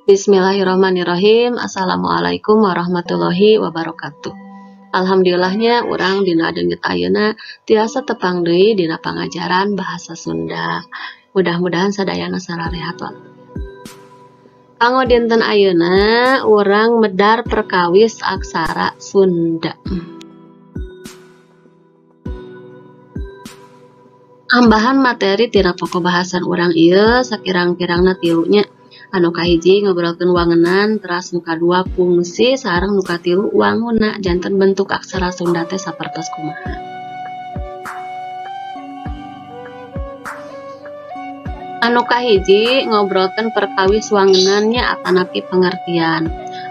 Bismillahirrahmanirrahim. Assalamualaikum warahmatullahi wabarakatuh. Alhamdulillahnya urang dina deungit ayeuna tiasa tepang deui dina pangajaran bahasa Sunda. Mudah-mudahan sadayana sararehat walafiat. Kanggo dinten ayeuna urang medar perkawis aksara Sunda. Ambahan materi tina pokok bahasan urang ieu sakirang-kirangna tilunya. Anu kahiji ngobrolkeun wangenan, teras nu kadua fungsi, sareng nu katilu wanguna janten bentuk aksara Sunda teh sapertos kumaha. Anu kahiji ngobrolkeun perkawis wangenannya atanapi pengertian.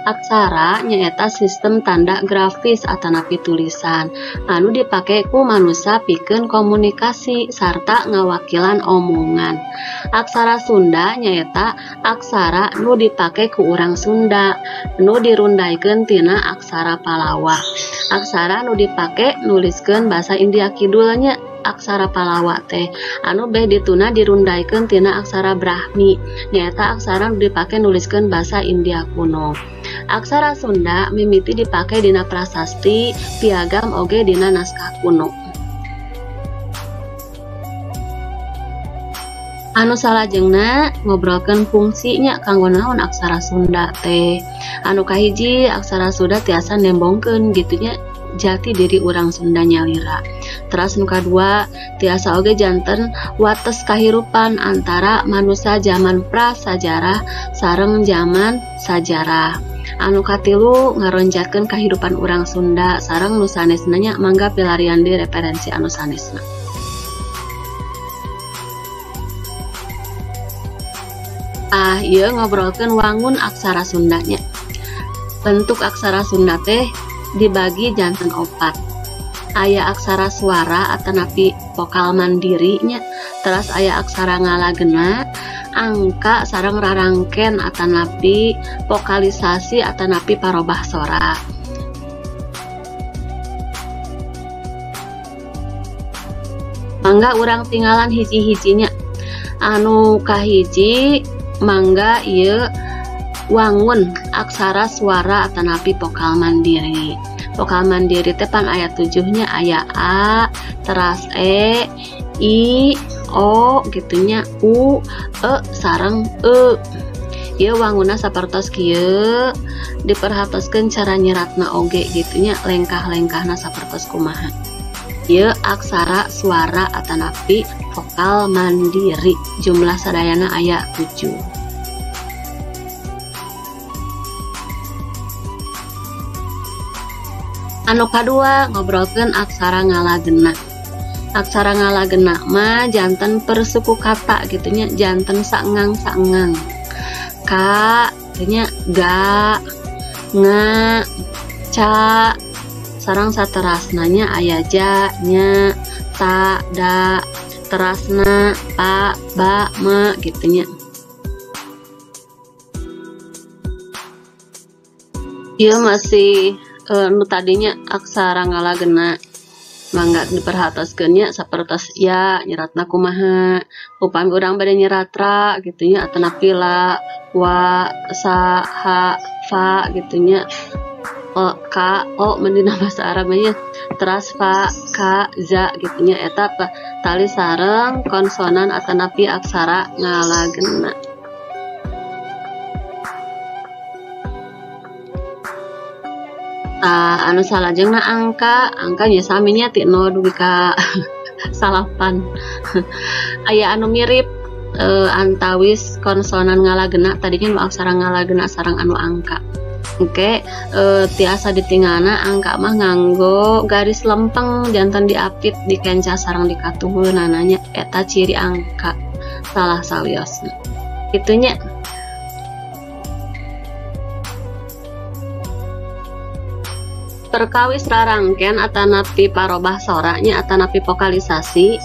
Aksara nyaeta sistem tanda grafis atanapi tulisan anu dipake ku manusa pikeun komunikasi sarta ngawakilan omongan. Aksara Sunda nyaeta aksara nu dipake ku urang Sunda nu dirundaikeun tina aksara Palawa. Aksara nu dipake nuliskeun basa India Kidul nya aksara Palawa teh anu beh dituna dirundaikeun tina aksara Brahmi nyaeta aksara nu dipake nuliskeun basa India kuno. Aksara Sunda mimiti dipake dina prasasti, piagam oge dina naskah kuno. Anu salajengna ngobrolkeun fungsinya kanggo naon aksara Sunda teh. Anu kahiji aksara Sunda tiasa nembongkeun gitunya jati diri urang Sunda nyalira. Teras nu kadua tiasa oge janten wates kahirupan antara manusa zaman prasajarah sareng zaman sajarah. Anu katilu ngaronjatkeun kahirupan urang Sunda sareng nu sanesna nya mangga pilarian di referensi anu sanesna. Ah, ieu ngobrolkeun wangun aksara Sundanya. Bentuk aksara Sunda teh dibagi janten opat. Aya aksara suara atanapi vokal mandirinya, teras aya aksara ngalagena, angka sareng rarangken atanapi vokalisasi atanapi parobah sora. Mangga urang tinggalan hiji-hijinya. Anu kahiji mangga ieu wangun aksara suara atanapi vokal mandiri. Vokal mandiri teh pan aya 7-nya, aya a, teras e, i, o gitunya, u, e sareng e. Ieu wanguna sapertos kieu, diperhatoskeun cara nyeratna oge gitunya, lengkah-lengkahna sapertos kumaha. Ieu aksara suara atanapi vokal mandiri, jumlah sadayana aya 7. Anu kadua ngobrolkeun aksara ngalagena. Aksara ngalagena mah janten persuku kata gitunya, janten saengang-saengang. Ka gitunya, ga, nga, ca, sareng saterasna nya aya ja, nya, ta, da, terasna, pa, ba, ma gitunya. Ieu masih nu tadinya aksara ngalagena mangga diperhatoskeun nya sapertos ya nyeratna kumaha upami urang bade nyerat ra gitunya atanapi la, wa, sa, ha, fa gitunya, o, ka, o mendina bahasa Arab nya teras fa, ka, za gitunya, eta tali sareng konsonan atanapi aksara ngalagena. Anu salajengna angka, angka nya saminya ti 0 dugi ka 9. Aya anu mirip antawis konsonan ngalagena tadinya nu aksara ngalagena sareng anu angka. Oke, tiasa ditinggalna angka mah nganggo garis lempeng janten diapit dikenca sareng dikatuhunananya, eta ciri angka salah sawiosna. Kitunya. Perkawis rarangken atanapi parobah soranya atanapi vokalisasi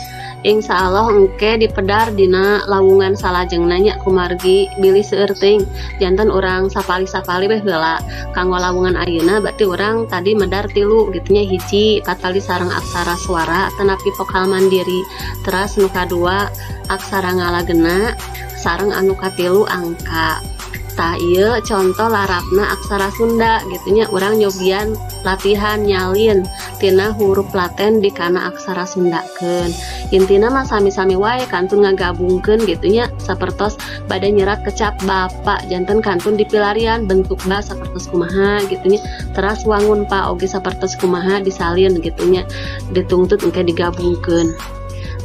insya Allah engke dipedar dina lawungan salajengna nya kumargi bilih seueur teuing janten urang sapali-sapali weh heula kanggo lawungan ayeuna berarti urang tadi medar tilu gitunya, hiji patali sareng aksara suara atanapi vokal mandiri, teras nu kadua aksara ngalagena sareng anu katilu angka. Tah ieu contoh larapna aksara Sunda gitu nya, urang nyobian latihan nyalin tina huruf laten di kana aksara Sundakeun. Intina mah sami-sami wae kantun ngagabungkeun gitu nya, sapertos bade nyerat kecap bapak janten kantun dipilarian bentuk ba sapertos kumaha gitu nya, teras wangun pa oge sapertos kumaha disalin gitu nya, ditungtut engke digabungkeun.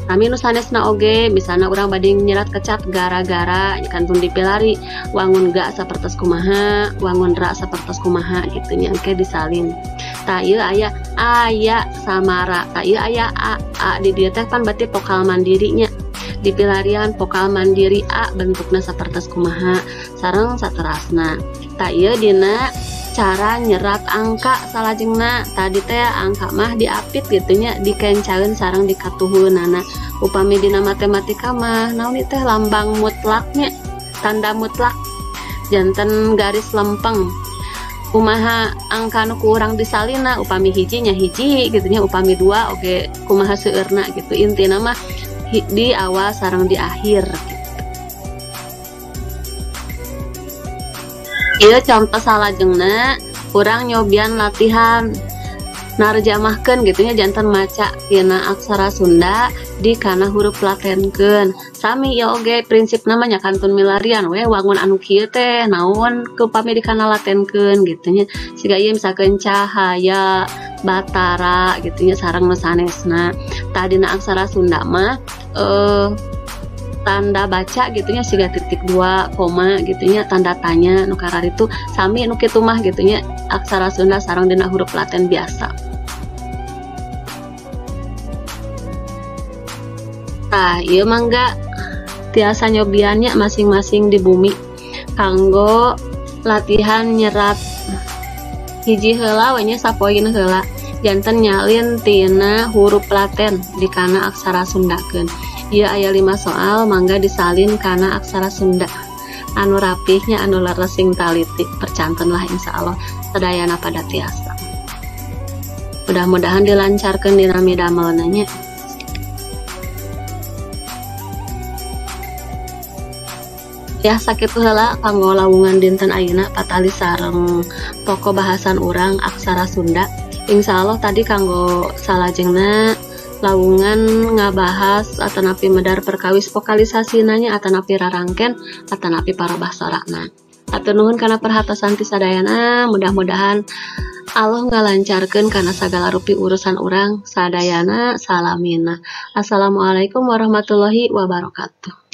Sami nu sanesna oge misalna urang bade nyerat kecap gara-gara kantun dipilari wangun ga sapertos kumaha, wangun ra sapertos kumaha gitu nya, engke disalin. Tah ieu aya aya samara, tah ieu aya a, a di dieu teh pan berarti vokal mandirinya, dipilarian vokal mandiri a bentukna sapertos kumaha sareng saterasna. Tah ieu dina cara nyerat angka salajengna, tadi teh angka mah diapit gitu nya, dikencaeun sareng dikatuhunana. Upami dina matematika mah naon ieu teh lambang mutlaknya, tanda mutlak janten garis lempeng. Kumaha angka nu ku urang disalina, upami hiji nya hiji gitu nya, upami dua oge kumaha seueurna gitu. Intina mah di awal sareng di akhir gitu. Ieu contoh salajengna urang nyobian latihan narjamahkeun gitu nya, janten maca tina aksara Sunda di kana huruf latenkeun. Sami ieu oge prinsipna mah nya kantun milarian we wangun anu kieu teh naon upami di kana latenkeun gitu nya. Siga ieu misalkeun cahaya batara gitu nya sareng nu sanesna. Tah dina aksara Sunda mah tanda baca gitu nya siga titik dua koma gitu nya, tanda tanya nu kararitu sami nu kitu mah gitu nya aksara Sunda sareng dina huruf laten biasa. Tah ieu mangga tiasa nyobiannya masing-masing di bumi kanggo latihan nyerat hiji heula we nya, sapoin heula janten nyalin tina huruf laten di kana aksara Sundakeun. Ieu aya 5 soal mangga disalin kana aksara Sunda anu rapihnya anu leres sing taliti, percanten lah insyaallah sadayana pada tiasa. Mudah-mudahan dilancarkeun dina midamelna nya. Ya sakitu heula kanggo lawungan dinten ayeuna patali sareng pokok bahasan urang aksara Sunda. Insyaallah tadi kanggo salajengna lawungan ngabahas atanapi medar perkawis vokalisasi nanya atanapi rarangken atanapi parabah sorakna. Hatur nuhun kana perhatosan ti sadayana, mudah-mudahan Allah ngalancarkeun kana sagala rupi urusan urang sadayana salamina. Assalamualaikum warahmatullahi wabarakatuh.